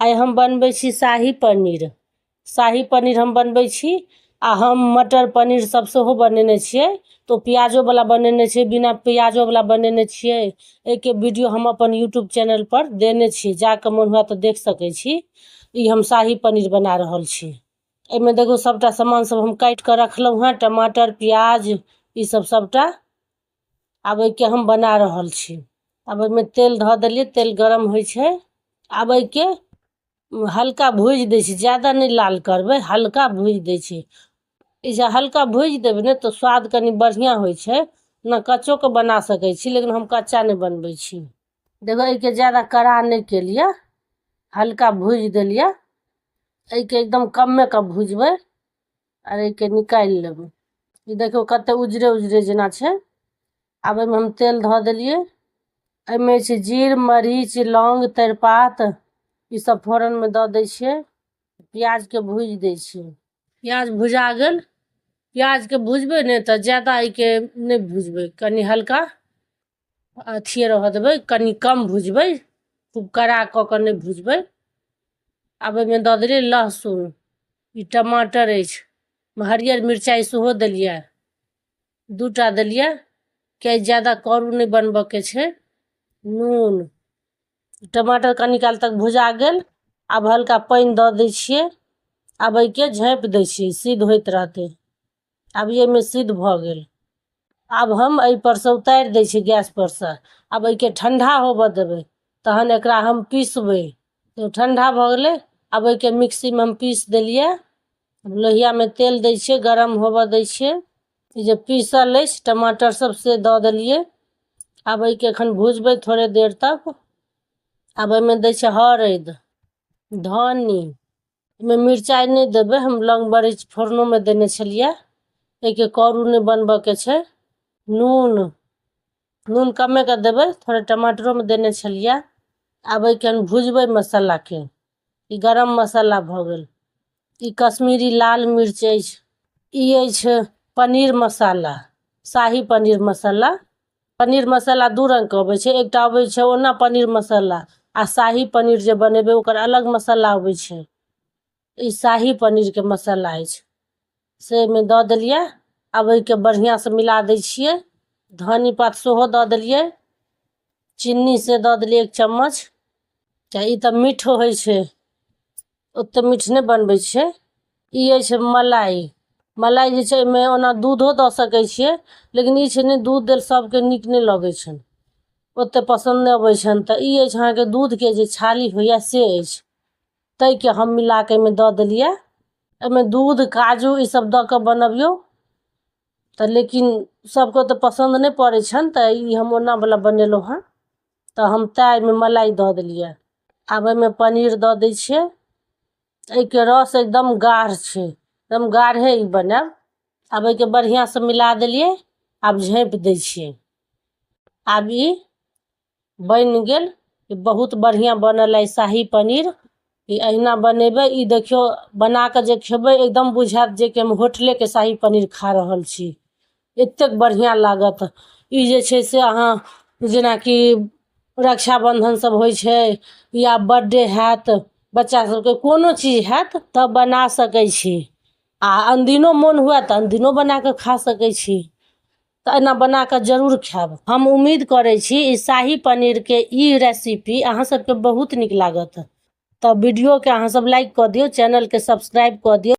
आइ हम बनबै छी शाही पनीर। शाही पनीर हम बनबै छी आ हम मटर पनीर सब सेहो बनेने छियै। तऽ ओ प्याजोवला बनेने छियै, बिना प्याजोवला बनेने छियै। एहिके वीडियो हम अपन यूट्यूब चैनलपर देने छी, जाकऽ मोन हुए तऽ देख सकै छी। ई हम शाही पनीर बना रहल छी। एहिमे देखू, सभटा सामान सब हम काटि कऽ रखलहुँ हेँ, टमाटर, प्याज, ई सब सभटा। आब एहिके हम बना रहल छी। आब एहिमे तेल धऽ देलियै, तेल गरम होइ छै। आब एहिके हल्का भूजि दै छी, ज्यादा नहि लाल करबै, हल्का भूजि दै छी। ई जे हल्का भूजि देबै ने तऽ स्वाद कनि बढ़िआँ होइ छै। ओना कच्चोके बना सकै छी, लेकिन हम कच्चा नहि बनबै छी। देखो, एहिके ज्यादा कड़ा नहि केलियै, हल्का भूजि देलियै। एहिके एकदम कम्मे कऽ भुजबै आर एहिके निकालि लेबै। ई देखियौ, कते उजरे उजरे जेना छै। आब एहिमे हम तेल धऽ देलियै। एहिमे छै जीर, मरीच, लौंग, तेजपात, ई सब फोरनमे दऽ दै छियै। प्याजके भूजि दै छियै। प्याज भुजा गेल। प्याजके भुजबै ने तऽ ज्यादा एहिके नहि भुजबै, कनि हल्का अथिये रहऽ देबै, कनि कम भुजबै, खूब कड़ा कऽ कऽ नहि भुजबै। आब एहिमे दऽ देलियै लहसुन। ई टमाटर अछि, हरियर मिरचाइ सेहो देलियै, दूटा देलियै, किएकि ज्यादा करू नहि बनबऽके छै। नून, टमाटर कनि काल तक भुजा गेल। आब हल्का पानि दऽ दै छियै। आब एहिके झाँपि दै छियै, सिद्ध होइत रहतै। आब एहिमे सिद्ध भऽ गेल। आब हम एहिपर सँ उतारि दै छियै गैस पर सँ। आब एहिके ठण्डा होबऽ देबै, तहन एकरा हम पीसबै। ठण्डा भऽ गेलै। आब एहिके मिक्सीमे हम पीस देलियै। लोहियामे तेल दै छियै, गरम होबऽ दै छियै। ई जे पीसल अछि टमाटर सब, से दऽ देलियै। आब एहिके एखन भुजबै थोड़े देर तक। आब एहिमे दै छियै हरैद, धन्नी। एहिमे मिरचाइ नहि देबै हम, लौंग मरीच फोरनोमे देने छलियै। एहिके करू नहि बनबऽके छै। नून, नून कमे कऽ देबै, थोड़े टमाटरोमे देने छलियै। आब एहिके हम भुजबै मसालाके। ई गरम मसाला भऽ गेल, ई कश्मीरी लाल मिर्च अछि, ई अछि पनीर मसाला, शाही पनीर मसाला। पनीर मसाला दू रङ्गके अबै छै, एकटा अबै छै ओना पनीर मसाला आ शाही पनीर जे बनेबै ओकर अलग मसाला अबै छै। ई शाही पनीरके मसाला अछि, से एहिमे दऽ देलियै। आब एहिके बढ़िआँसँ मिला दै छियै। धन्नी पात सेहो दऽ देलियै, चिन्नी से दऽ देलियै 1 चम्मच। ई तऽ मीठ होइ छै, ओतेक मीठ नहि बनबै छियै। ई अछि मलाई। मलाई जे छै, एहिमे ओना दूधो दऽ सकै छियै, लेकिन ई छै ने, दूध देल सभके नीक नहि लगै छनि, ओतेक पसन्द नहि अबै छनि। तऽ ई अछि अहाँके दूधके जे छाली होइए से अछि, ताहिके हम मिला कऽ एहिमे दऽ देलियै। एहिमे दूध, काजू, ईसभ दऽ कऽ बनबियौ तऽ, लेकिन सभके ओतेक पसन्द नहि पड़ै छनि। तऽ ई हम ओनावला बनेलहुँ हँ, तऽ हम तेँ एहिमे मलाई दऽ देलियै। आब एहिमे पनीर दऽ दै छियै। एहिके रस एकदम गाढ़ छै, एकदम गाढ़े ई बनायब। आब एहिके बढ़िआँसँ मिला देलियै। आब झाँपि दै छियै। आब ई बनि गेल। ई बहुत बढ़िआँ बनल अइ शाही पनीर। ई अहिना बनेबै। ई देखियौ, बना कऽ जे खेबै, एकदम बुझायत जे कि हम होटलेके शाही पनीर खा रहल छी, एतेक बढ़िआँ लागत। ई जे छै से अहाँ जेनाकि रक्षाबन्धन सब होइ छै या बर्थडे हैत बच्चा सबके, कोनो चीज हैत तऽ बना सकै छी। आ अनदिनो मोन हुए तऽ अनदिनो बना कऽ खा सकै छी। तऽ एना बना कऽ जरूर खायब। हम उम्मीद करै छी, ई शाही पनीरके ई रेसिपी अहाँ सबके बहुत नीक लागत। तऽ वीडियोके अहाँ सब लाइक कऽ दियौ, चैनलके सब्सक्राइब कऽ दियौ।